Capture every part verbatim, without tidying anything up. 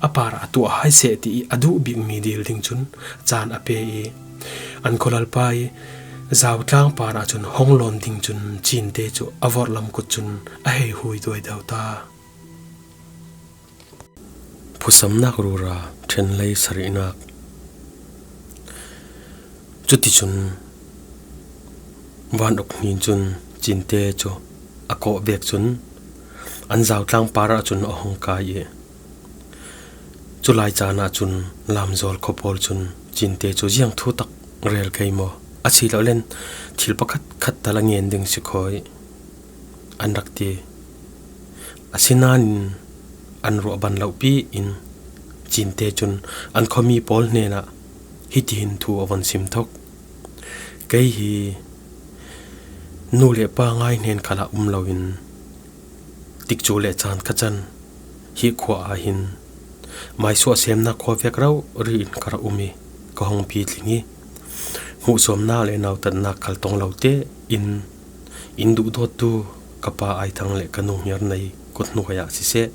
a parah a tuah hai seh ti ih a duh bikmi dil ding cun caan a pe ih an khualalpa ih Zautlang parah cun hong lawn ding cun Cinte cu a vorhlam kut cun a hei hui duaidau ta. Phusamnak rura ṭhenlei sarihnak. Cuticun van uk hnin cun Cinte cu a kawh vek cun an Zautlang parah cun a hung kai ih culai caan ahcun Lamzawl khua pawl cun Cinte cu ziang thu tak rel kei maw? A si lo len thil pakhat khat tal a ngen ding si khawi an rak ti. Asinain an ruah ban lopi in Cinte cun an khuami pawl hnenah hitihin thu a von sim thok. Kei hi nu le pa ngai hnen khalah um loin tikcu le caan ka can. Hi khua ah hin maisuah semnak khua vek rori in ka rak um ih ka hung pitling ih hmuhsuamnak le nautatnak khal tong lo tein in duhdawttu ka pa Aithang le ka nu Hniarnei kut hnuai ah siseh,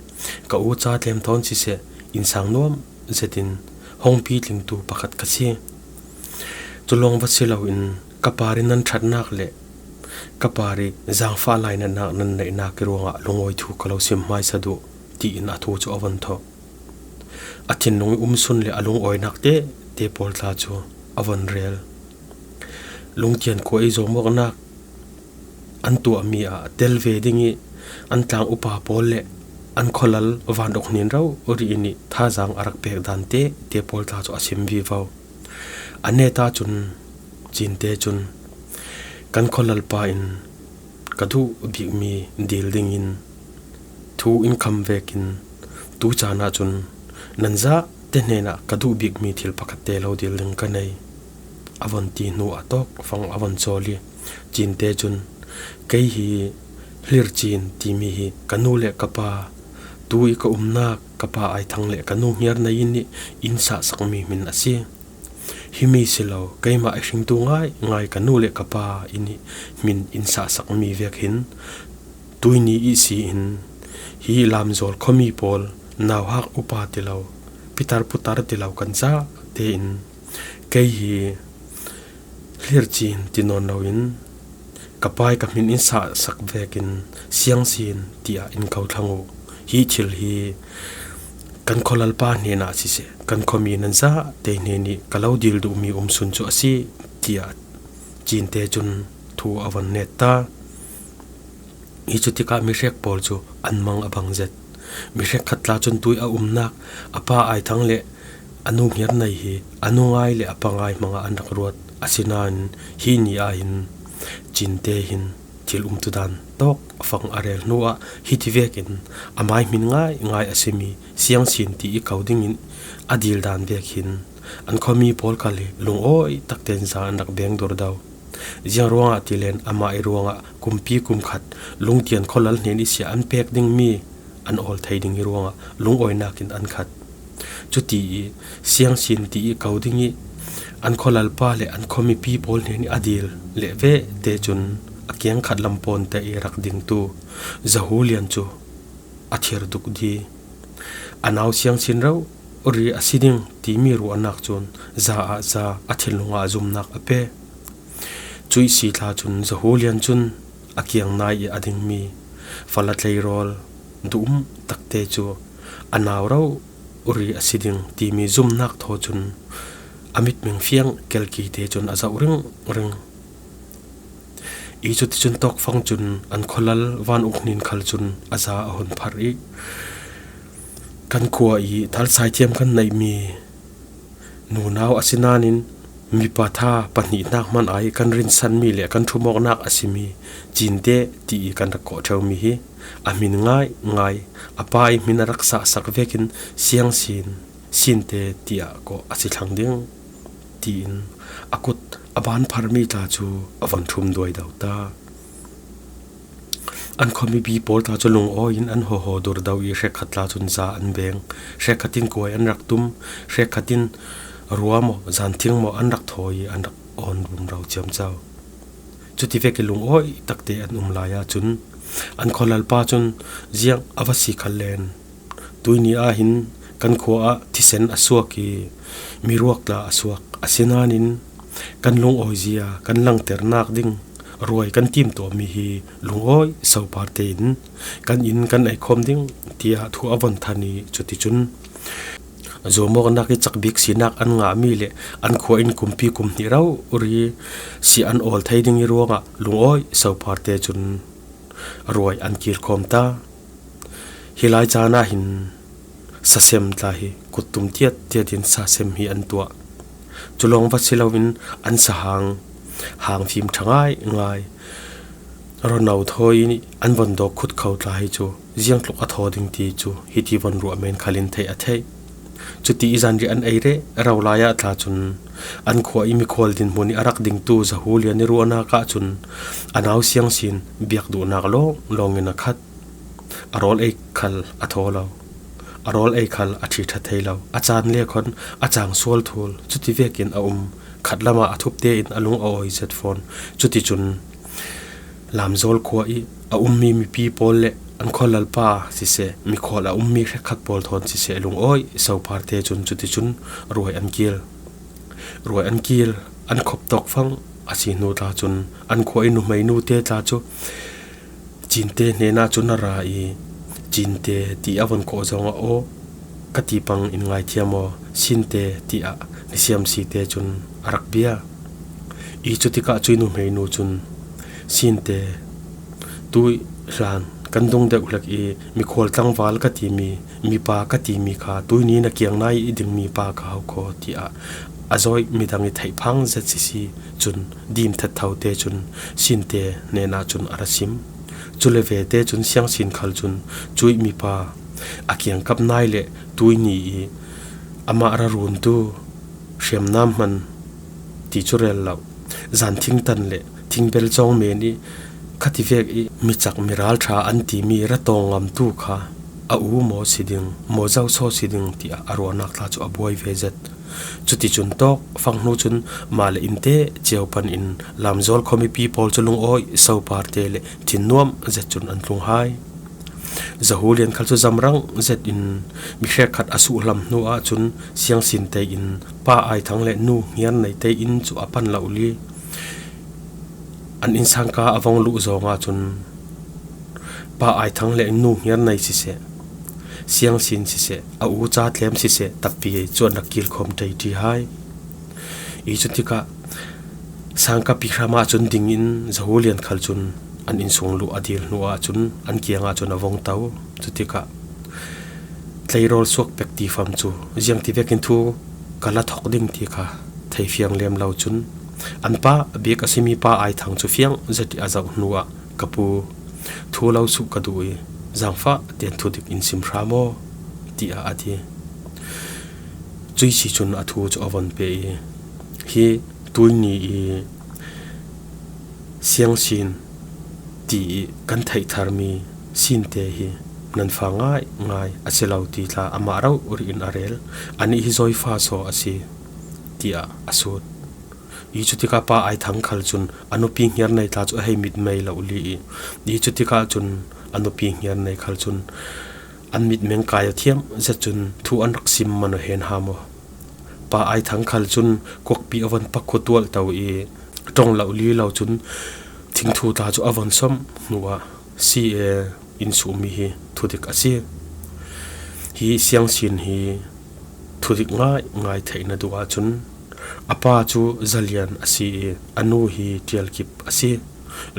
ka u ca tlem thawn siseh, innsang nuam zetin hong pitlingtu pakhat ka si. Cu lawng va si loin ka par ih nan ṭhatnak le ka par ih zaangfah lainatnak nan neihnak ih ruangah lungawi thu ka lo sim hmaisa duh, tiin a thu cu a von thawh. A thinlung ih umsun le a lungawinak tehte pawl tla cu a von rel. Lungtian khua ih zawmawknak an tuahmi ah tel ve ding ih an tlang upa pawl le an khualal van uk hnin rori in ih thazaang a rak pek dan tehte pawl tla cu a sim vivo. A neta cun Cinte cun kan khualalpa in ka duh bikmi dil dingin thu in kham vekin tu caan ahcun nan zahte hnenah ka duh bikmi thil pakhat te lo dil ding ka nei, a von ti hnu ah tawk fang a von cawl ih Cinte cun kei hi Hlircin timi hi ka nu le ka pa, tu ih ka umnak ka pa Aithang le ka nu Hniarnei in ih in sahsakmi hmin a si. Himi si lo, keimah ih hringtu ngaingai ka nu le ka pa in ih hmin in sahsakmi vek hin tuihni ihsi in hi Lamzawl khuami pawl nauhak upa ti lo, pitar putar ti lo kan zahte in kei hi Hlircin ti nawn loin ka pa ih ka hmin in sahsak vekin Siangsin tiah in ko thlang uh. Hi thil hi kan khualalpa hnenah siseh, kan khuami nan zahte hnen ih ka lo dil duhmi umsun cu a si, tiah Cinte cun thu a von net ta. Hi cutikah mihrek pawl cu an mang a bang zet. Mihrek khat tla cun tuih a umnak a pa Aithang le a nu Hniarnei hi a nungai le a pangai hmangah an rak ruat. Asinain hi ni ah hin Cinte hin thil umtudan tawk a fang a rel hnuah hiti vekin amai hmin ngaingai a simi Siangsin ti ih ko dingin a dil dan vek hin an khuami pawl khal hi lungawi taktein za an rak beng durdo. Ziang ruangah tilen amah ih ruangah kumpi kum khat lungtian khualal hnen ih siah an pek dingmi an awl thei ding ih ruangah lungawinak in an khat. Cuti ih Siangsin ti ih ko ding ih an khualalpa le an khuamipi pawl hnen ih a dil leh vehte cun a kiangkhat lam pawnte ih rak dingtu Zahulian cu a thir dukdi. A nau Siangsin rori a si ding timi ruahnak cun za ah za a thinlung ah zumnak a pe. Cuih si tla cun Zahulian cun a kiang nai ih a dingmi fala tleirawl duhum takte cu a nau rori a si ding timi zumnak thaw cun a mitmeng fiang kelkite cun a zoh ringring. Ih cuticun tawkfang cun an khualal van uk hnin khal cun a za a hun phar ih kan khua ih thalsai thiam kan neihmi nunau a si nain mipa tha pahnihnak hmanh ai kan rinsanmi le kan ṭhumawknak a simi Cinte ti ih kan rak kawh ṭheumi hi a hmin ngaingai a pa ih hmin a rak sahsak vekin Siangsin, Sinte tiah kawh a si thlang ding, tiin a kut a ban pharmi tla cu a von ṭhum duaidau ta. An khuamipi pawl tla cu lungawi in an hawhaw durdo ih hrekkhat tla cun za an beng, hrekkhat in kuai an rak tum, hrekkhat in rua maw, zanthing maw an rak thawi ih an rak awn rumro ciamco. Cuti vekin lungawi takte an um lai ahcun an khualalpa cun ziang a va si khal len tuihni ah hin Kan khua ah thisen a suak i miruak tla a suak a si nain kan lungawi zia kan langternak ding ruai kan timtuah mi hi lungawi soparte in kan inn kan eikhawm ding tiah thu a von than i cuticun zuamawknak i cakbik sinak an ngahmi le an khua in kumpi kum hnih rori si an awl thei ding i ruangah lungawi soparte cun ruai an kilkhawm ta. Hi lai caan ah hin sasem tla hi kuttum tiat tiat in sasem hi an tuah. Cu lawng va si loin an sahang hang fim ṭha ngai ngai, rono thawi an von dawk khut kho tla hi cu ziangtluk a thaw ding ti cu hiti von ruah men khal in theih a theih. Cuti i zanriah an ei rero lai ah tla cun an khua i mikhual dinhmun i a rak dingtu Zahulian i ruahnak ah cun a nau Siangsin biak duhnak lawng lawng in a khat. A rawl ei khal a thaw lo, a rawl ei khal a ṭhi ṭha thei lo, a caan le khawn a cang sual thul, cuti vekin a um. Khat lamah a thupte in a lung a awi zet fawn. Cuticun Lamzawl khua i a ummi mipi pawl le an khualalpa siseh, mikhual a ummi hrekkhat pawl thawn siseh, lungawi soparte cun cuticun ruai an kil. Ruai an kil, an khop tawk fang a si hnu tla cun an khua i nuhmei nute tla cu Cinte hnenah cun a ra i, Cinte ti a von kawh zongah aw ka ti pang in ngaithiam aw, Sinte tiah nisiam site cun a rak bia. I cutikah cuih nuhmei nu cun, Sinte, tuih hlan kan dung deuh hlek i mikhual tlangval ka timi mipa ka timi kha tuihni na kiang nai i dingmi pa ka hau khaw, tiah a zawi midang i theihphang zet sisi cun dim that tho te cun Sinte hnenah cun a ra sim. Cule vete cun Siangsin khal cun cuih mipa a kiangkap nai le tuihni i amah ra runtu hriamnam hman ti cu rel lo, zan thingtan le thingbel cawng men i khativek i micak miralṭha an timi ratawng ngamtu kha a u maw si ding, maw zoso si ding tiah a ruahnak tla cu a buai ve zet. Cuticun tawk fang hnu cun mah le innte cio pan in Lamzawl khuamipi pawl cu lungawi soparte le thinnuam zet cun an tlung hai. Zahulian khal cu zamrang zet in mi hrekkhat a suhlam hnu ahcun Siangsin tei in Pa Ai Thang le Nu Hniar Nei tei in cu a pan lo li. An innsangka a vong luh zong ahcun Pa Ai Thang le Nu Hniar Nei siseh, Siangsin siseh, a u ca tlem siseh, tappi cu an rak kilkhawm ṭeiṭi hai. I cutikah sangka pi hram ahcun dingin Zahulian khal cun an innsung luh a dil hnu ahcun an kiangah cun a vong to. Cutikah tleirawl suak pek ti fam cu ziangti vekin thu ka la thok ding ti kha thei fiang lem lo cun an pa bik a simi Pa Ai Thang cu fiang zet i a zoh hnu ah, ka pu, thu lo suh ka duh i, zangfah tian thudik in sim hram aw, tiah a ti. Cuih si cun a thu cu a von pe i, hi tuihni i Siangsin ti i kan theih tharmi Sinte hi nan fa ngai ngai a si lo ti tla amah rori in a rel. Anih hi zawifa saw a si, tiah a sut. I cutikah Pa Ai Thang khal cun a nupi Hniar Nei tla cu a hei mit mei lo li i, i cutikah cun a nupi Hniar Nei khal cun an mit meng kai aw thiam zet cun thu an rak sim man aw hen ha maw? Pa Ai Thang khal cun kuakpi a von pak khua tualh to i ṭong lo li lo cun thingthu tla cu a von sawmh hnu ah si e, in suhmi hi thudik a si. Hi Siangsin hi thudik ngai ngai theih na duh ahcun a pa cu Zalian a si i a nu hi Ṭialkip a si.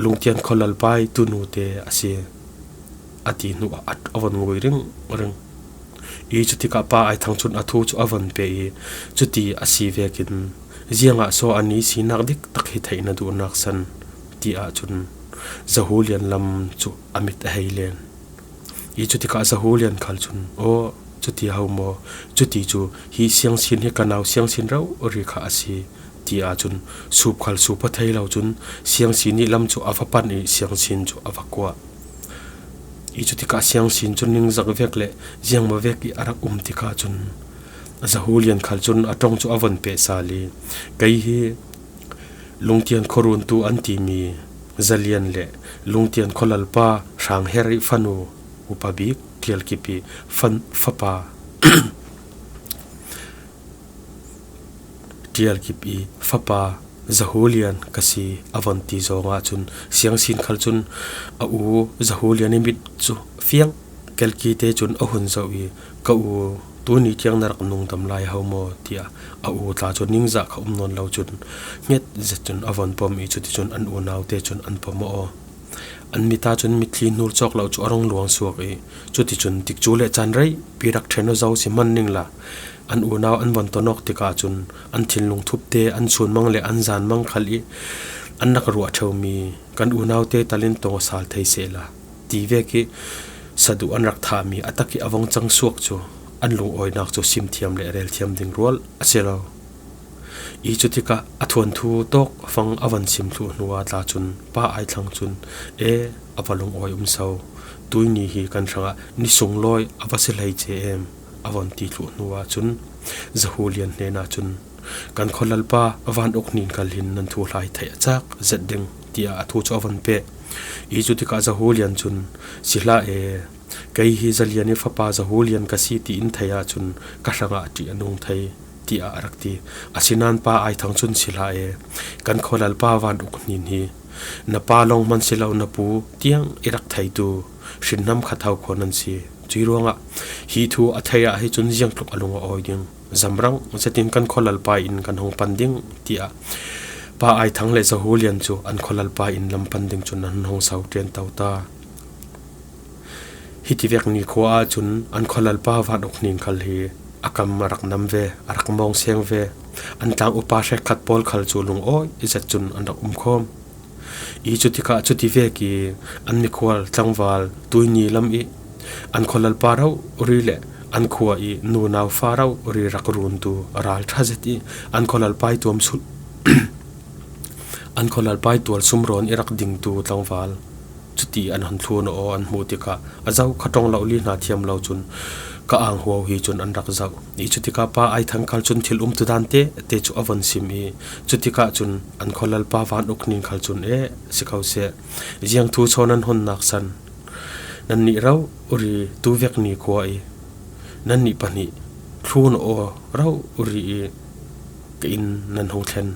Lungtian khualalpa i tunute a si, a ti hnu ah a von ngui ringring. I cutikah Pa Ai Thang cun a thu cu a von pe i, cuti a si vekin ziangah saw an i sinak dik tak hi theih na duhnak san, ti ahcun Zahulian lam cu a mit a hei len. I cutikah Zahulian khal cun, aw, cuti ho maw, cuti cu hi Siangsin hi ka nau Siangsin rori kha a si, ti ahcun sup khal sup a thei lo cun Siangsin i lam cu a va pan i Siangsin cu a va kuah. I cutikah Siangsin cu ningzak vek le ziangmaw vek i a rak um tikah cun Zahulian khal cun a ṭong cu a von peh sal i, kei hi Lungtian khuaruntu an timi Zalian le Lungtian khualalpa Hrangher i fanu upa bik Ṭialkip i fan, fapa Tialkip i fapa Zahulian ka si, a von ti zawngah cun Siangsin khal cun a u Zahulian i mit cu fiang kelkite cun a hun zoh i, "Ka u, tuni tiang na rak nungdam lai ho maw?" tiah a u tla cu ningzah kha um nawn lo cun hnget zet cun a von pom i, cuticun an unaute cun an pom aw. An mit ahcun mitthli hnur cawk lo cu a rung luang suak i, cuticun tikcu le caan rei pi rak ṭhen aw zo si hman ning la, an unau an von ton awk tikah cun an thinlung thupte, an chunmang le an zanmang khal i an rak ruah ṭheumi kan unaute tal in tong aw sal thei sehla ti vek i saduh an rak thahmi a tak i a vong cang suak cu an lungawinak cu simthiam le relthiam ding rual a si lo. I cutikah a thuanthu tawk fang a van sim thluh hnuah tla cun Pa Ai Thang cun, "E, a va lungawi um so, tuini hi kan hrangah ni sunglawi a va si hlei ce em?" a von ti thluh hnuah cun Zahulian hnenah cun, "Kan khualalpa Van Uk Hnin khal hin nan thuhla hi theih a cak zet ding," tiah a thu cu a von peh. I cutikah Zahulian cun, "Si hlah e, kei hi Zalian i fapa Zahulian ka si ti in theih ahcun ka hrangah ṭih a nung thei," tiah a rak ti. Asinain Pa Ai Thang cun, "Si hlah e, kan khualalpa Van Uk Hnin hi na pa lawng hman si lo, na pu tiang i rak theitu hrinhnam khat ho khua nan si. Cui ruangah hi thu a theih ah hi cun ziangtluk a lung a awi ding. Zamrang zetin kan khualalpa in kan hong pan ding," tiah Pa Ai Thang le Zahulian cu an khualalpa in lam pan ding cun an hong sau ṭian to ta. Hitivek nikhua ahcun an khualalpa Van Uk Hnin khal hi a kam a rak nam ve, a rak mawng seng ve. An tlang upa hrekkhat pawl khal cu lungawi zet cun an rak um khawm. I cutikah cutivek i an mikhual tlangval tuini lam i an khualalpa rori le an khua i nunau fa rori rak runtu ralṭha zet i an khualalpa i tuam sul an khualalpa i tual sumrawn i rak dingtu tlangval cuti an hon thlun aw an hmuh tikah a zo kha ṭong lo li hna thiam lo cun ka ang huau hi cun an rak zoh. I cutikah Pa Ai Thang khal cun thil umtu dante te cu a von sim i cutikah cun an khualalpa Van Uk Hnin khal cun, "E, si ko seh, ziang thu so nan hun nak san, nannih rori tuvek nikhua i nannih pahnih thlun aw rori i ka inn nan hong thlen.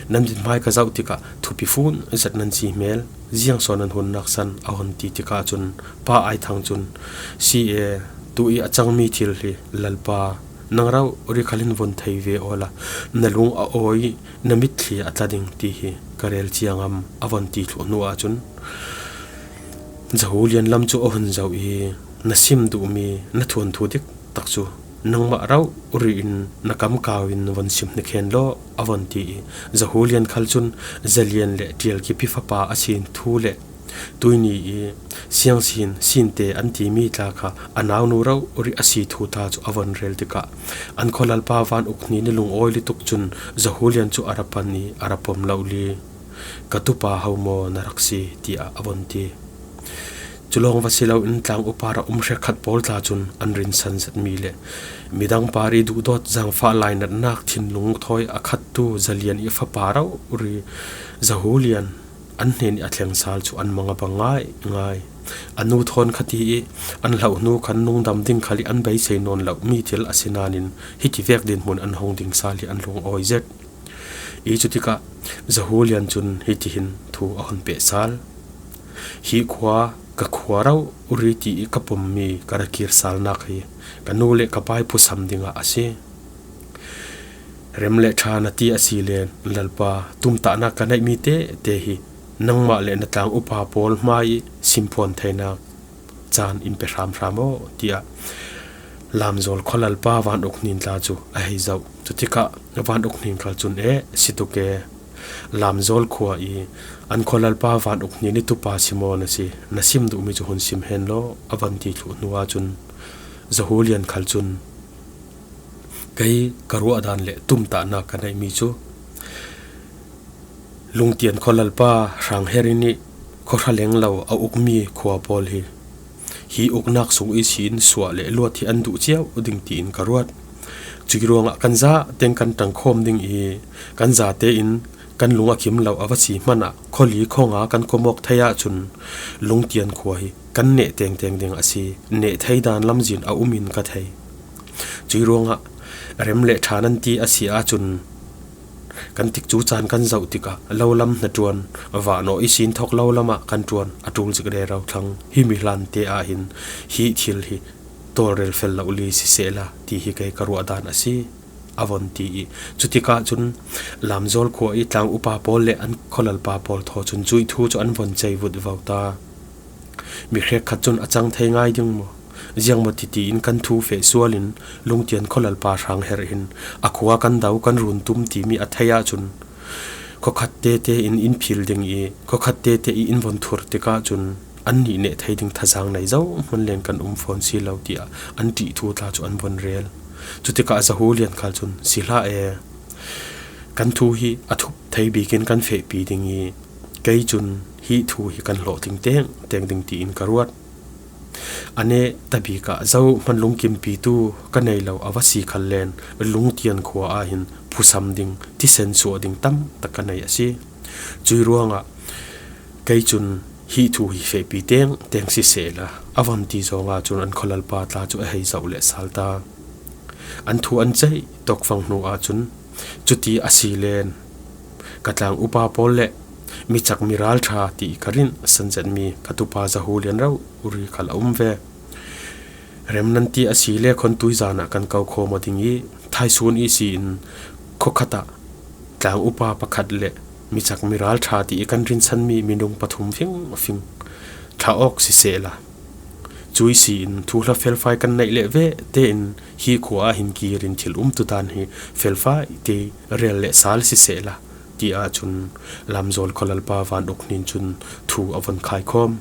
Nan mithmai ka zoh tikah thupi fun zet nan si hmel, ziang so nan hun nak san," a hon ti tikah cun Pa Ai Thang cun, "Si e, tu i a cangmi thil hi Lalpa nang rori khal in von thei ve awla na lung a awi, na mitthli a tla ding ti hi ka rel cia ngam," a von ti thluh hnuah cun Zahulian lam cu a hun zoh i, "Na sim duhmi na thuanthu dik tak cu nangmah rori in na kam kau in von sim hnik hen law," a von ti i, Zahulian khal cun Zalian le Tialkip i fapa a sin thu le tuini i Siangsin, Sinte an timi tla kha a naunu rori a si thu ta cu a von rel tikah an khualalpa Van Uk Hnin i lungawi lutuk cun Zahulian cu a ra pan i a ra pom lo li. "Ka tupa ho maw na rak si?" tiah a von ti. Cu lawng va si loin tlang upa rak um hrekkhat pawl tla cun an rinsan zetmi le midang par i duhdawt zaangfah lainatnak thinlung thawi a khattu Zalian i fapa rori Zahulian an hnen i a thleng sal cu an mang a bang ngaingai. A nu thawn kha ti i an hloh hnu khan nungdam ding khal i an beisei nawn lo mi thil a si nain hitivek dinhmun an hong ding sal hi an lungawi zet. I cutikah Zahulian cun hitihin thu a hun peh sal, "Hi khua ka khua rori ti i ka pommi ka ra kir salnak hi ka nu le ka pai phusam dingah a si. Rem le ṭha na ti a si le Lalpa tumtahnak ka neihmi tete hi nangmah le na tlang upa pawl hmai i simphuan theinak caan in pe hramhram aw," tiah Lamzawl khualalpa Van Uk Hnin tla cu a hei zoh. Cutikah Van Uk Hnin khal cun, "E, si tuk e, Lamzawl khua i an khualalpa Van Uk Hnin i tupa si maw na si? Na sim duhmi cu hun sim hen law," a van ti thluh hnuah cun Zahulian khal cun, "Kei ka ruah dan le tumtahnak ka neihmi cu Lungtian khualalpa Hrang Her i nih khuahra leng lo a ukmi khua pawl hi, hi uknak sung ihsin suah le luat hi an duh cio ding tiin ka ruat. Cui ruangah kan zate in kan ṭangkhawm ding i kan zate in kan lung a kim lo a va si hmanh ah khuali khuanga kan kawmawk thei ahcun Lungtian khua hi kan neh tengteng ding a si. Neh thei dan lamzin a um in ka thei. Cui ruangah rem le ṭha nan ti a si ahcun Kan tikcu caan kan zoh tikah lo lam hna ṭuan, vah naw ihsin thawk lo lamah kan ṭuan a ṭul zik rero thlang. Hi mi hlante ah hin hi thil hi tawlrel fel lo li sisehla ti hi kei ka ruah dan a si, a von ti i, cutikah cun Lamzawl khua i tlang upa pawl le an khualalpa pawl thaw cun cuih thu cu an von cei vut vo ta. Mi hrekkhat cun a cang thei ngai ding maw? Ziangmaw titi in kan thu feh sual in Lungtian khualalpa Hrang Herh hin a khua kan do, kan run tum timi a theih ahcun khuakhat tete in in phil ding i khuakhat tete i in von thur tikah cun annih neh thei ding thazang nei zohhmanh len kan um fawn si lo tiah an ṭih thu tla cu an von rel. Cutikah Zahu Lian khal cun, "Si hlah e, kan thu hi a thup thei bik in kan fehpi ding i kei cun hi thu hi kan hlawh ting tengteng ding tiin ka ruat. A neh tabik ah zohhmanh lungkimpitu ka nei lo a va si khal len Lungtian khua ah hin phusam ding, thisen suah ding tam tak ka nei a si. Cuih ruangah kei cun hi thu hi fehpi tengteng sisehla," a von ti zongah cun an khualalpa tla cu a hei zoh le sal ta. An thu an ceih tawkfang hnu ahcun, "Cuti a si len ka tlang upa pawl le micak miral ṭha ti ka rinh san zetmi ka tupa Zahu Lian rori khal a um ve. Remnanti a si le khuantui zan ah kan ko khawm aw ding i thaisun ihsi in khuakhat ah tlang upa pakhat le micak miral ṭha ti i kan rinsanmi minung pathum fingfing thlah awk sisehla, cuih si in thuhla felfai kan neih leh ve tein hi khua ah hin kir in thil umtu dan hi felfai te rel le sal sisehla," tiah cun Lamzawl khualalpa Van Uk Hnin cun thu a von khaikhawm.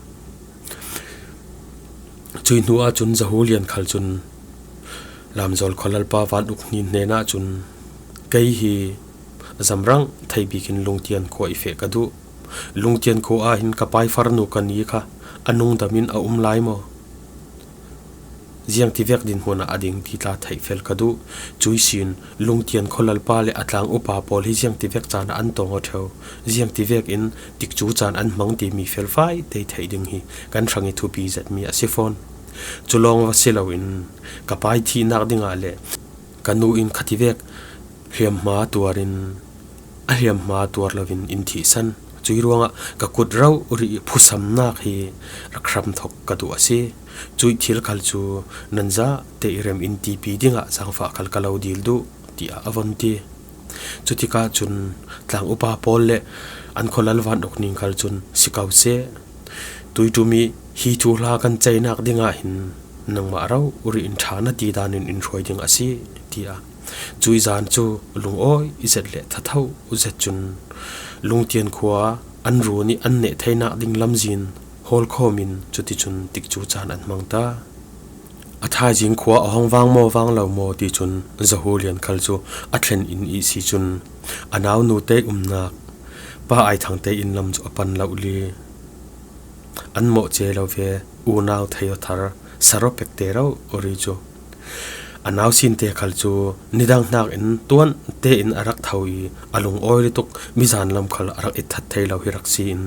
Cuih hnu ahcun Zahu Lian khal cun Lamzawl khualalpa Van Uk Hnin hnenah cun, "Kei hi zamrang thei bikin Lungtian khua i feh ka duh. Lungtian khua ah hin ka pai farnu ka ni kha a nungdam in a um lai maw? Ziangtivek dinhmun ah a ding ti tla theih fel ka duh. Cuih sin Lungtian khualalpa le a tlang upa pawl hi ziangtivek caan ah an tong aw ṭheu, ziangtivek in tikcu caan an hmang timi felfai te theih ding hi kan hrang i thupi zetmi a si fawn. Cu lawng va si loin ka pai thihnak dingah le ka nu in khativek hliamhma tuar in a hliamhma tuar loin in thihsan. Cuih ruangah ka kut rori i phusamnak hi rak hramthok ka duh a si. Cuih thil khal cu nan zate i rem in tipi dingah zaangfah khal ka lo dil duh," tiah a von ti. Cutikah cun tlang upa pawl le an khualal Van Uk Hnin khal cun, "Si ko seh, tuiṭum i hi thuhla kan ceinak dingah hin nangmah rori in ṭha na ti dan in in hruai ding a si," tiah cuih zan cu lungawi zet le thatho zet cun Lungtian khua an run i an neh theinak ding lamzin hawlkhawm in cuticun tikcu caan an hmang ta. A thaizing khua a hong vang maw, vang lo maw ti cun Zahu Lian khal cu a thlen in ihsi cun a naunu te umnak Pa Ai Thang te inn lam cu a pan lo li. An mawh ce lo ve, unau thei aw thar, saraw pek te rori cu. A nau Sinte khal cu nidang hnakin tuan tein a rak tho i a lungawi lutuk, mizan lam khal a rak itthat thei lo hi rak si in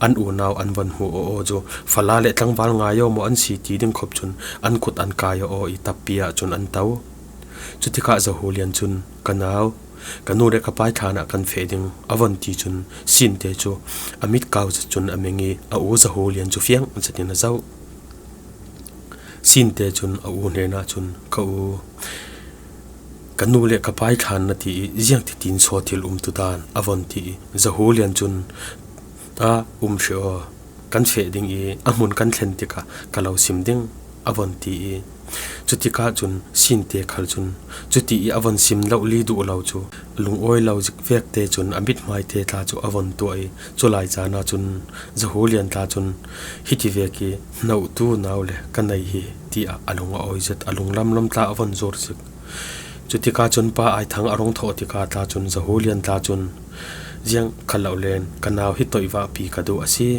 an unau an von hmuh aw aw cu fala le tlangval ngai aw maw an si ti ding khop cun an kut an kai aw aw i tappi ah cun an to. Cutikah Zahu Lian cun, "Ka nau, ka nu le ka pai thlan ah kan feh ding," a von ti cun Sinte cu a mit kau zet cun a meng i a u Zahu Lian cu fiang zetin a zoh. Sinte cun a u hnenah cun, "Ka u, ka nu le ka pai thlan na ti i ziangtitin saw thil umtu dan," a von ti i Zahu Lian cun, "A um hrih aw, kan feh ding i a hmun kan thlen tikah ka lo sim ding," a von ti i cutikah cun Sinte khal cun cuti i a von sim lo li duh lo cu lungawi lo zik vek te cun a mithmai te tla cu a von tuah i culai caan ah cun Zahu Lian tla cun, "Hiti vek i hnohtu nau le ka nei hi," tiah a lung a awi zet, a lung lamlam tla a von zur zik. Cutikah cun Pa Ai Thang a rung thawh tikah tla cun Zahu Lian tla cun, "Ziang khal lo len ka nau hi toih vahpi ka duh a si,"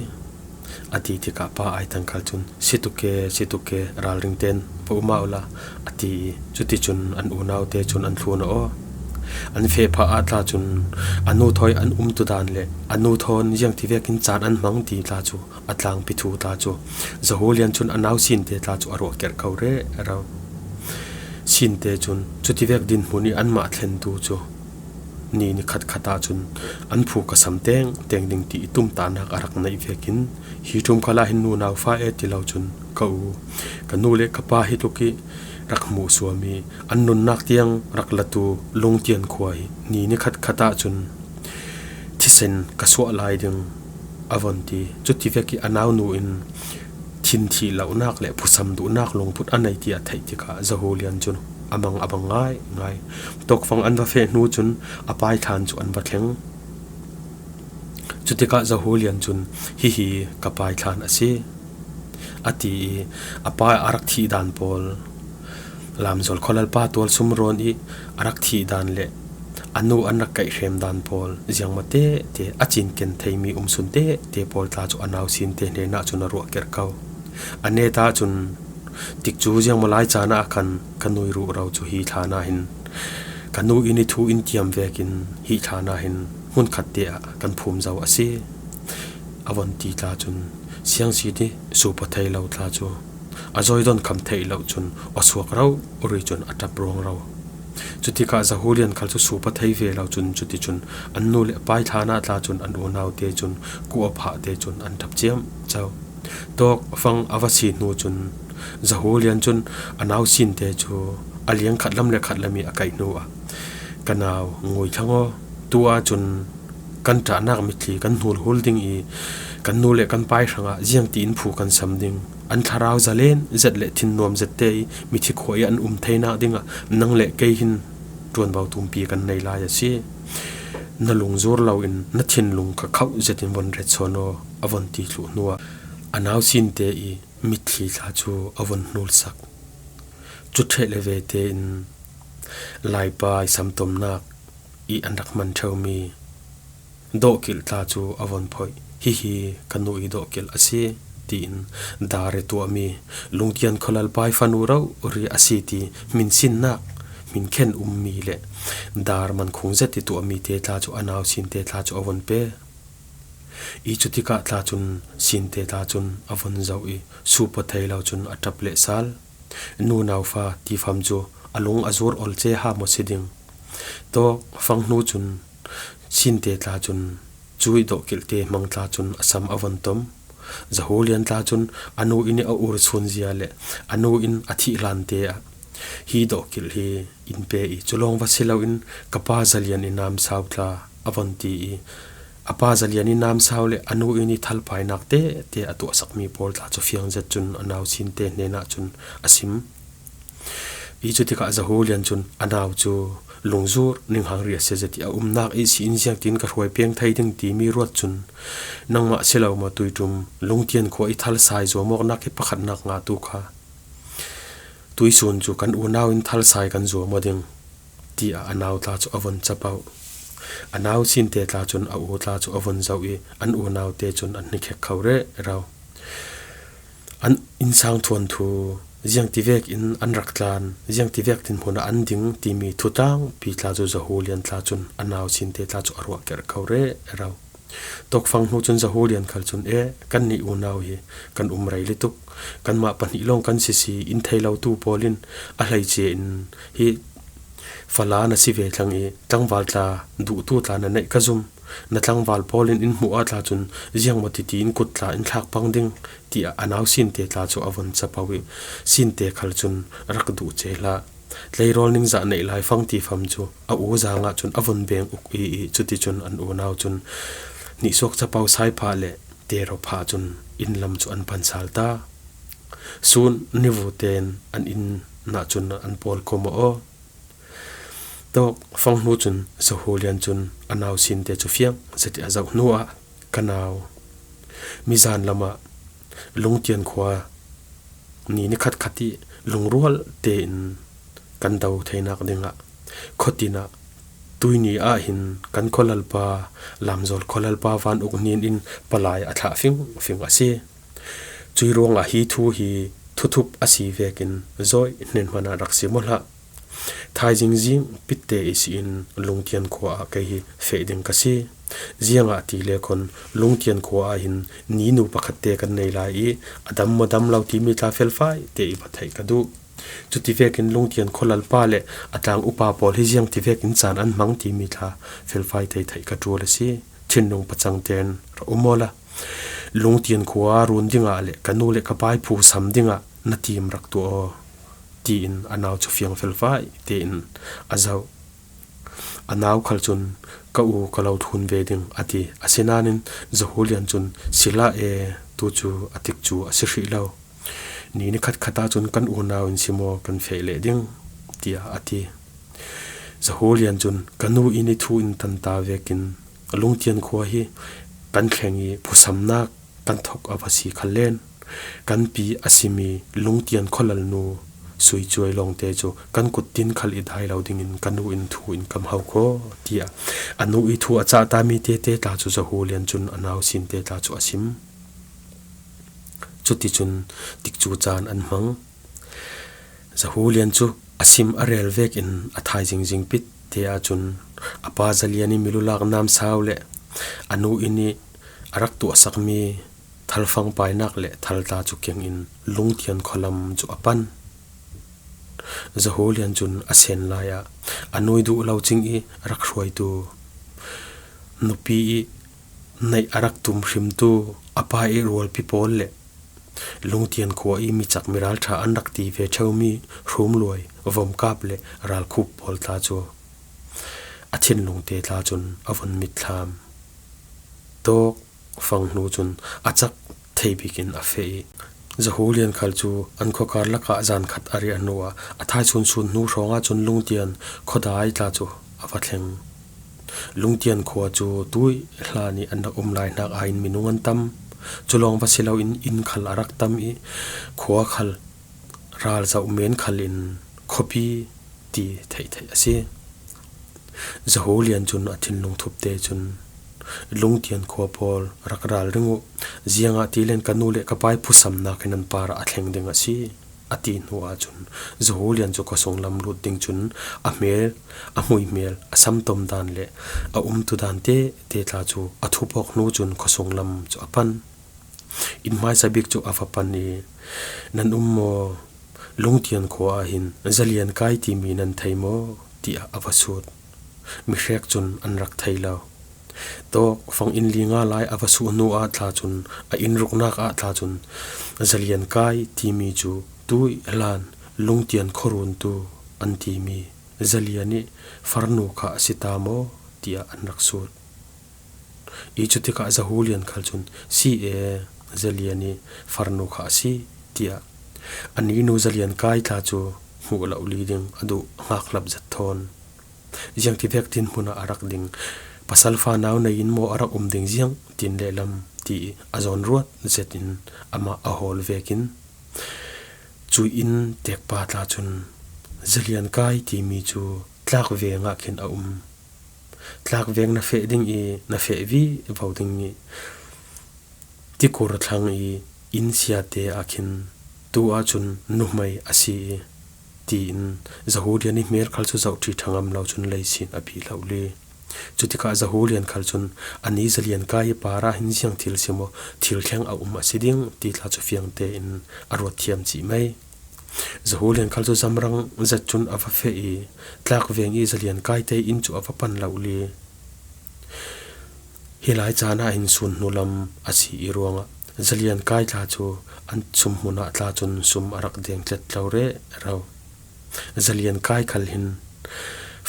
a ti tikah Pa Ai Thang khal cun, "Si tuk e, si tuk e, ralring ten va um uh la," a ti i cuticun an unau te cun an thlun aw. An feh phah ah tla cun a nu thawi an umtu dan le a nu thawn ziangtivek in caan an hmang ti tla cu a tlangpi thu tla cu Zahu Lian cun a nau Sinte tla cu a ruah kerh ko rero. Sinte cun cutivek dinhmun i anmah thlentu cu Ni ni khat khat ah cun an phu ka sam teng teng ding ti i tumtahnak a rak neih vekin hi ṭum khalah hin nunau fa e ti lo cun ka u, ka nu le ka pa hi tuk i rak hmuhsuam i an nunnak tiang rak latu Lungtian khua hi ni ni khat khat ah cun thisen ka suah lai ding a von ti. Cuti vek i a naunu in thin thih lonak le phusam duhnak lungput a nei ti a theih tikah Zahulian cun a mang a bang ngaingai. Tawkfang an va feh hnu cun a paithlan cu an va thleng. Cutikah Zahulian cun, "Hihi ka paithlan a si," a ti i a pa a rak thih dan pawl, Lamzawl khualalpa tualsum rawn i a rak thih dan le a nu an rak kaihhrem dan pawl, ziangmaw tete a cinken theimi umsun tete pawl tla cu a nau Sinte hnenah cun a ruah kerh ko. A net ahcun, "Tikcu ziangmaw lai caan ah khan ka nu i ruhro cu hi thlan ah hin ka nu in i thu in tiam vekin hi thlan ah hin hmunkhat te ah kan phum zo a si," a von ti tla cun, Siang Siti supa thei lo tla cu a zawi don kham theih loh cun aw suak rori cun a ṭap ruangro. Cutikah Zahulian khal cu supa thei ve lo cun, cuticun an nu le paithlan ah tla cun an unaute cun kuh a phah te cun an ṭap ciamco. Tawkfang a va si hnu cun Zahulian cun a nau Sinte cu a liang khat lam le khat lam i a kaih hnu ah, "Ka nau, ngui thlang aw, tu ahcun kan ṭahnak mitthli kan hnulhul ding i kan nu le kan pai hrangah ziangti in phu kan sam ding? An thlarau zalen zet le thinnuam zette i mithi khua i an um theinak dingah nang le kei hin ṭuanvo tumpi kan nei lai a si. Na lungzur loin na thinlung kha khauh zetin von ret sawn aw," a von ti thluh hnuah a nau Sinte i mitthli tla cu a von hnulsak. Cu ṭheh le ve tein Laipa i samtomnak i an rak hman ṭheumi dawhkilh tla cu a von phawih. "Hihi ka nu i dawhkilh a si," tiin dar i tuahmi Lungtian khualalpa i fanu rori a si ti hminsinnak, hminkhen ummi le dar mankhung zet i tuahmi te tla cu a nau Sinte tla cu a von pe. I cutikah tla cun Sinte tla cun a von zoh i supa thei lo cun a ṭap le sal. Nunau fa tifam cu a lung a zur ol ce ha maw si ding? Tawkfang hnu cun Sinte tla cun cuih dawhkilh te hmang tla cun a sam a von tom. Zahulian tla cun a nu in i a ur sunzia le a nu in a thih hlan te ah hi dawhkilh hi in pe i, cu lawng va si loin ka pa Zalian i namsau tla a von ti i, a pa Zalian i namsau le a nu in i thalpainak tete a tuahsakmi pawl tla cu fiang zet cun a nau Sinte hnenah cun a sim. I cutikah Zahulian cun a nau cu lungzur ninghang ri a si zet i a umnak i si in ziangtin ka hruai peng thei ding timi ruat cun, "Nangmah si lo maw tuiṭum, Lungtian khua i thalsai zuamawknak hi pakhatnak ngah tu kha tuisun cu kan unau in thalsai kan zuam aw ding," tiah a nau tla cu a von capoh. A nau Sinte tla cun a u tla cu a von zoh i an unaute cun an hnikhek kho rero. An innsang thuanthu, ziangtivek in an rak tlan, ziangtivek dinhmun ah an ding timi thutangpi tla cu Zahulian tla cun a nau Sinte tla cu a ruah kerh kho rero. Tawkfang hnu cun Zahulian khal cun, "E, kannih unau hi kan um rei lutuk. Kanmah pahnih lawng kan sisi in thei lotu pawl in a hleice in hi fala na si ve thlang i tlangval tla duhtu tla na neih ka zum. Na tlangval pawl in in hmuh ah tla cun ziangmaw titi in kut tla in thlak pang ding," tiah a nau Sinte tla cu a von capoh i Sinte khal cun rak duh ce hlah. Tleirawl ningzah neih lai fang tifam cu a u zangah cun a von beng uk i, i cuticun an unau cun nihsuak capo saiphah le tero phah cun inn lam cu an pan sal ta. Sun nivu tein an inn ah cun an pawl kom aw. Tawkfang hnu cun Zahulian cun a nau Sinte cu fiang zet i a zoh hnuah, "Ka nau, mizan lamah Lungtian khua ni ni khatkhat i lungrual tein kan do theinak dingah khuatin ah tuini ah hin kan khualalpa, Lamzawl khualalpa van uk hnin in palai a thlah fingfing a si. Cui ruangah hi thu hi thuthup a si vekin zawi hnen hmanah rak si maw hlah. Thaizing zing pitte i si in Lungtian khua ah kei hi feh ding ka si. Ziangahtile khon Lungtian khua ah hin ninu pakhatte kan nei lai i a dam maw dam lo timi tla felfai te i va theih ka duh. Cuti vekin Lungtian khualalpa le a tlang upa pawl hi ziang ti vekin caan an hmang timi thla felfai thei theih ka ṭul a si. Thinlung pacangten ra um awla, Lungtian khua run dingah le ka nu le ka pai phusam dingah na tim rak tuah aw, tiin a nau cu fiang felfai tein a zoh. A nau khal cun, "Ka u, ka lo thlun ve ding," a ti. Asinain Zahulian cun, "Sila e, tu cu a tik cu a si hrih lo. Ni nikhat khat ahcun kan unau in si maw kan feh leh ding," tiah a ti. Zahulian cun, "Ka nu in i thu in tanta vekin Lungtian khua hi kan thleng i phusamnak kan thok a va si khal len, kan pi a simi Lungtian khualalnu Suicuai lawngte cu kan kut tin khal i dai lo dingin ka nu in thu in kam hau kho," tiah a nu i thu a cahta mi tete tla cu Zahulian cun a nau sinte tla cu a sim. Cuticun tikcu caan an hmang. Zahulian cu a sim a rel vekin a thaizing zingpit te ahcun a pa Zalian i milulak namsau le a nu in i a rak tuahsakmi thalfang painak le thalta cu kengin Lungtian khualam cu a pan. Zahulian cun a sen lai ah a nu i duh lo cing i rak hruaitu, nupi i neih a rak tum hrimtu a pa i rualpi pawl le Lungtian khua i micak miralṭha an rak ti ve ṭheumi hrumluai, vomkap le ralkhup pawl tla cu a thinlungte tla cun a vun mitthlam. Tawk fang hnu cun a cak thei bikin a feh i Zahulian khal cu an khuakar lakah zan khat a riah hnuah a thaisun sun hnu hrawngah cun Lungtian khuadai tla cu a va thleng. Lungtian khua cu tuih hlan i an rak um lai hnak aiin minung an tam. Cu lawng va si loin inn khal a rak tam i khua khal ral zoh men khal in khuapi ti theih theih a si. Zahulian cun a thinlung thup te cun, "Lungtian khua pawl rak ralring uh, ziangahtile ka nu le ka pai phusamnak hi nan parah a thleng ding a si," a ti hnu ahcun Zahulian cu khuasung lam lut ding cun a hmel, a hmuihmel, a samtom dan le a umtu dan te te tla cu a thupawk hnu cun khuasung lam cu a pan. Inn hmaisa bik cu a va pan i, "Nan um maw? Lungtian khua ah hin Zalian kai timi nan thei maw?" tiah a va sut. Mihrek cun an rak thei lo. Tawk fang inn li nga lai a va suh hnu ah tla cun, a inn ruknak ah tla cun, "Zalian kai timi cu tuih hlan Lungtian khuaruntu an timi Zalian i farnu kha a si ta maw?" tiah an rak sut. I cutikah Zahulian khal cun, "Si e, Zalian i farnu kha a si," tiah a ninu Zalian kai tla cu hmuh lo li ding a duh hngak hlap zet thawn. Ziangtivek dinhmun ah a rak ding, pasal fa nau nei in maw a rak um ding ziang tin lehlam ti i a zawn ruat zetin amah a hawl vekin, cui in tekpa tla cun, "Zalian kai timi cu tlak veng ah khin a um. Tlak veng na feh ding i na feh vivo ding i tikur thlang i inn siate ah khin tu ahcun nuhmei a si i," tiin Zahulian i hmel khal cu zohṭhi ṭhangam lo cun leisin a bi lo li. Cutikah Zahulian khal cun, "A ni Zalian kai i parah hin ziang thil si maw, thil thleng a um a si ding," ti tla cu fiang tein a ruat thiam cih mai. Zahulian khal cu zamrang zat cun a va feh i tlak veng i Zalian kai te inn cu a va pan lo li. Hi lai caan ah hin sun hnu lam a si i ruangah Zalian kai tla cu an sum hmun ah tla cun sum a rak deng tlet lo rero. Zalian kai khal hin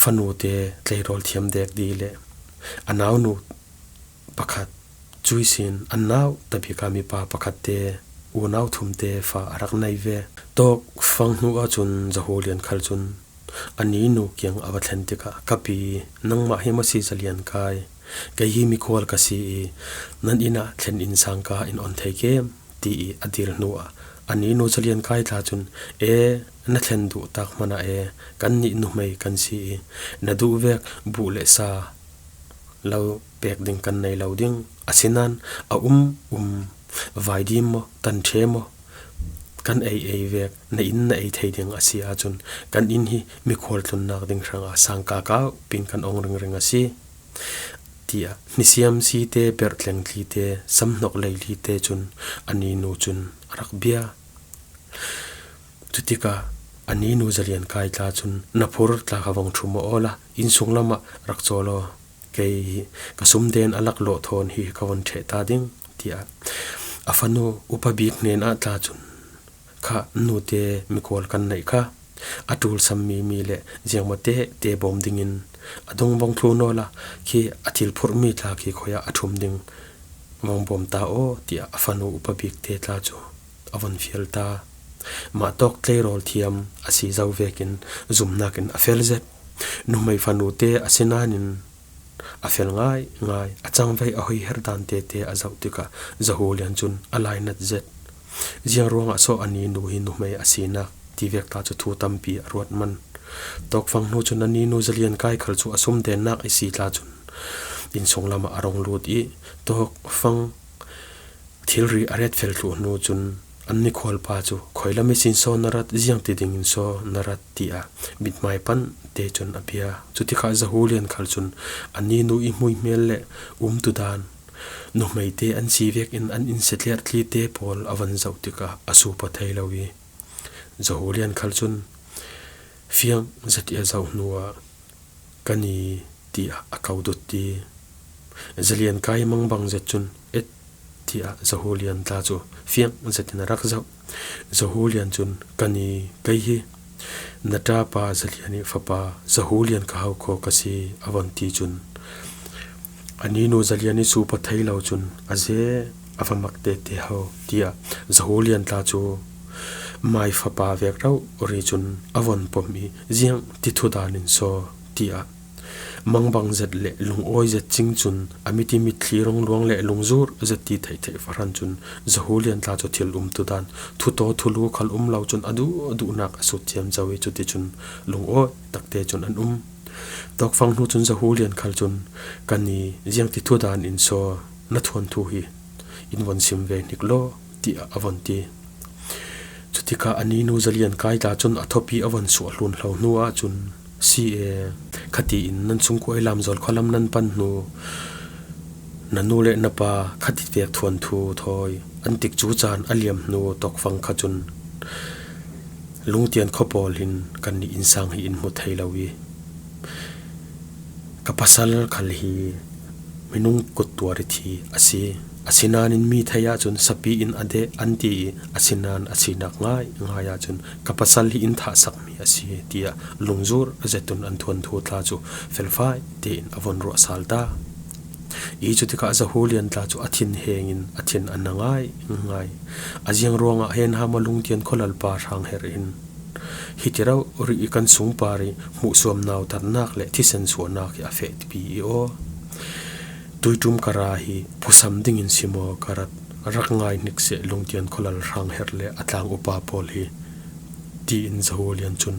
fanute tleirawl thiam dek dih le a naunu pakhat, cui sin an nau tabika mipa pakhat te, unau thum te fa a rak nei ve. Tawk fang hnu ahcun Zahulian khal cun a ninu kiang a va thlen tikah, "Ka pi, nangmah hi maw si Zalian kai? Kei hi mikhual ka si i nan inn ah thlen in sang ka in on thei kem?" ti i a dir hnu ah a ninu Zalian kai tla cun, "E, na thlen duh tak hmanh ah e, kannih nuhmei kan si i na duh vek buh le sa lo pek ding kan nei lo ding. Asinain a um um, vaidim maw, tanṭhe maw, kan ei ei vek na inn na ei thei ding a si ahcun kan inn hi mikhual tlunnak ding hrangah sang kakau pin kan ong ringring a si," tiah hnisiam site, berhtleng tlite, samhnok leili te cun a ninu cun a rak bia. Cutikah A ninu Zalian Kai tla cun, "Na phur tla kha vong ṭhum aw la, innsung lamah rak cawl aw. Kei hi ka sumden a laklawh thawn hi ka von ṭheh ta ding," tiah a fanu upa bik hnenah tla cun, "Kha nute mikual kan neih kha, a ṭulsammi mi le ziangmate te bawm dingin a dong vong thlun aw la, khi a thil phurhmi tla khi khuiah a ṭhum ding vong bawm ta aw," tiah a fanu upa bikte tla cu a von fial ta. Mah tawk tleirawl thiam a si zo vekin zumnak in a fel zet. Nuhmei fanute a si nain a fel ngaingai, a cangvei a hoiher dan tete a zoh tikah Zahulian cun a lainat zet. Ziang ruangah so a ninu hi nuhmei a sinak ti vek tla cu thu tampi a ruat man. Tawkfang hnu cun a ninu Zalian Kai khal cu a sumdennak i si tla cun innsung lamah a rong lut i tawkfang thilri a ret fel thluh hnu cun an mikhualpa cu, "Khuilam ihsin saw na rat, ziangti dingin saw na rat?" tiah mithmai pan te cun a bia. Cutikah Zahulian khal cun a ninu i hmuihmel le umtudan, nuhmeite an si vekin an in setliarh tlite pawl a van zoh tikah a supa thei lo i, Zahulian khal cun fiang zet i a zoh hnuah, "Ka ni," tiah a ko dut ti. Zalian Kai mangbang zet cun, "Et," tiah Zahulian tla cu fiang zetin a rak zoh. Zahulian cun, "Ka ni, kei hi na ṭapa Zalian i fapa Zahulian ka hau khaw ka si," a von ti cun, a ninu Zalian i supa thei lo cun, "A ze a va mak tete ho," tiah Zahulian tla cu mai fapa vek rori cun a von pom i, "Ziang ti thudan in saw?" tiah mangbang zet le lungawi zet cing cun a mit i mitthli rong luang le lungzur zet ti theihtheih fahran cun Zahulian tla cu thil umtudan, thutaw thulu khal um lo cun a duh duhnak a sut ciamco i, cuticun lungawi takte cun an um. Tawkfang hnu cun Zahulian khal cun, "Ka ni, ziangti thudan in saw na thuanthu hi in von sim ve hnik law," tiah a von ti. Cutikah a ninu Zalian Kai tla cun a thawpi a von suah hlun hlo hnu ahcun, "Si e, khati in nan sungkuai lamzawl khualam nan pan hnu, na nu le na pa khati vek thuanthu thawi an tikcu caan a liam hnu tawkfang kha cun lungtian khuapawl hin kannih innsang hi in hmu thei lo i, ka pasal khal hi minung kuttuar i thi a si. Asinain mi thei ahcun sapi in a deh an ti i, asinain a sinak ngaingai ahcun ka pasal hi in thahsakmi a si," tiah lungzur zetun an thuanthu tla cu felfai tein a von ruah sal ta. I cutikah Zahulian tla cu a thin hengin a thin a na ngaingai. A ziang ruangah Henhama lungtian khualalpa Hrangherh in, "Hiti rori i kan sungpar i hmuhsuam nautatnak le thisen suahnak hi a fehpi i aw. Tuiṭum ka ra hi phusam dingin si maw ka rat, rak ngai hnik seh lungtian khualal Hrangherh le a tlang upa pawl hi," tiin Zahulian cun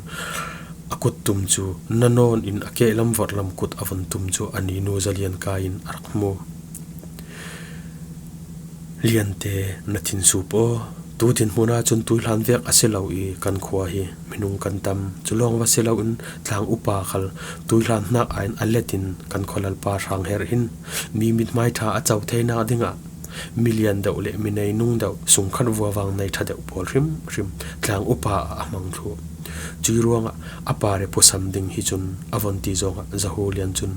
a kut tum cu, na nawn in a kehlam vorhlam kut a von tum cu a ninu Zalian Kai in a rak hmu. "Liante na thinsup aw. Tutin hmun ahcun tuihlan vek a si lo i kan khua hi minung kan tam. Cu lawng va si loin tlang upa khal tuihlan hnak aiin a let in kan khualalpa Hrangherh hin mi mithmai ṭha a co theinak dingah milian deuh le minei nung deuh, sungkhat vuavang nei ṭha deuh pawl hrimhrim tlang upa ah a hmang thluh. Cui ruangah a pare phusam ding hi cun," a von ti zongah Zahulian cun,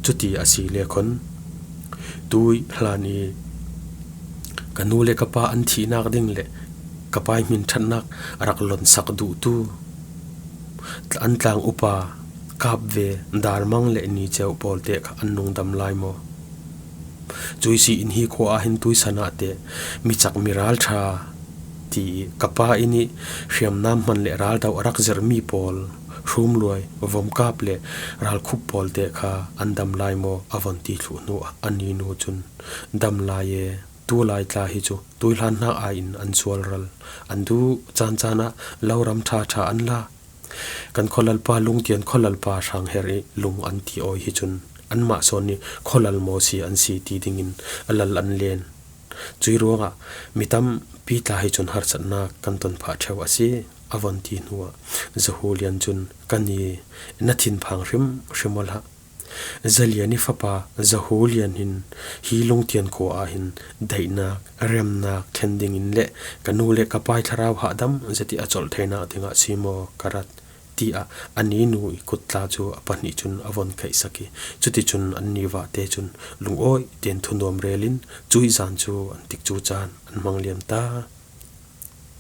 "Cuti a si le khon, tui hlan i ka nu le ka pa an thihnak ding le ka pa i hmin ṭhatnak a rak lonsak duhtu an tlang upa kap ve, darmang le niceu pawlte kha an nung dam lai maw? Cui si in hi khua ah hin tuisan ah te mi cak mi ral ṭha ti i ka pa in i hriamnam hman le ral do a rak zirhmi pawl, hrumluai, vomkap le ralkhup pawlte kha an dam lai maw?" a von ti thluh hnu ah a ninu cun, "Dam lai e, tu lai tla hi cu tuihlan hna aiin an sual ral, an duh caan caan ah lo ram ṭha ṭha an la. Kan khualalpa lungtian khualalpa Hrangherh i lung an ti awi hi cun anmah sawn i khualal maw si an si ti dingin a lal an len. Cui ruangah mi tampi tla hi cun harsatnak kan ton phah ṭheu a si," a von ti hnuah Zahulian cun, "Ka ni, na thinphang hrimhrim aw hlah. Zalian i fapa Zahulian hin hi Lungtian khua ah hin daihnak, remnak thlen dingin le ka nu le ka pai thlarau hahdam zet i a colh theinak dingah simaw ka rat, tiah a ninu i kut tla cu a pahnih cun a von khaihsak i, cuticun an nivahte cun lungawi tein thunuam relin cuih zan cu an tikcu caan an hmang liam ta.